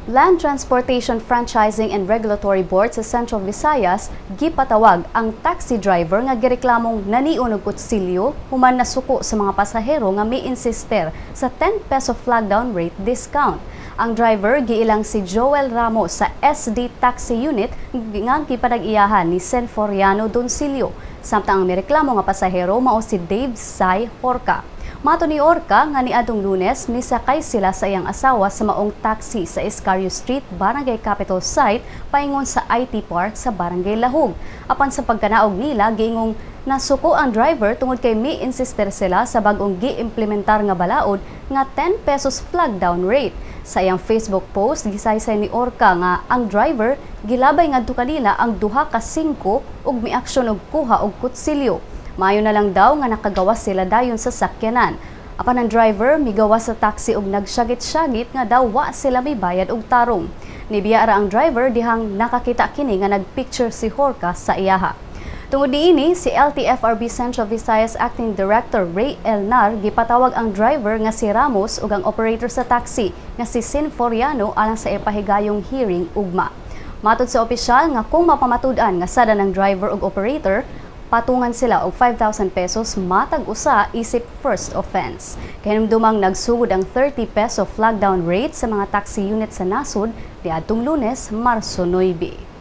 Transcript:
Land Transportation Franchising and Regulatory Board sa Central Visayas gipatawag ang taxi driver nga gireklamong nanion og kutsilyo human nasuko sa mga pasahero nga mi-insister sa 10 peso flag down rate discount. Ang driver giilang si Joel Ramos sa SD Taxi Unit nga gipanag-iyahan ni Senforiano Doncillo. Samtang ang mireklamo nga pasahero mao si Dave Sai Horca. Mato ni Orca nga niadtong Lunes nisakay sila sa iyang asawa sa maong taxi sa Escario Street, Barangay Capitol Site, paingon sa IT Park sa Barangay Lahug. Apan sa pagkanaog nila, giingong nasuko ang driver tungod kay mi-insister sila sa bag-ong gi-implementar nga balaod nga 10 pesos flag down rate. Sa iyang Facebook post, gisaysay ni Orca nga ang driver gilabay ngadto kanila ang 2 ka 5 ug miaksyon og kuha og kutsilyo. Maayo na lang daw nga nakagawas sila dayon sa sakyanan. Apan ang driver migawas sa taxi og nagsyagit-syagit nga daw wa sila mibayad og tarong. Nibiya ra ang driver dihang nakakita kini nga nagpicture si Horca sa iyaha. Tungod niini, si LTFRB Central Visayas Acting Director Ray Elnar gipatawag ang driver nga si Ramos ug ang operator sa taxi nga si Sinforiano alang sa ipahigayong hearing ugma. Matod sa opisyal nga kung mapamatud-an nga sada ng driver ug operator, patungan sila og 5,000 pesos matag usa isip first offense. Kahinumdumang nagsugod ang 30 peso flag down rate sa mga taxi unit sa nasod niadtong Lunes, Marso 9.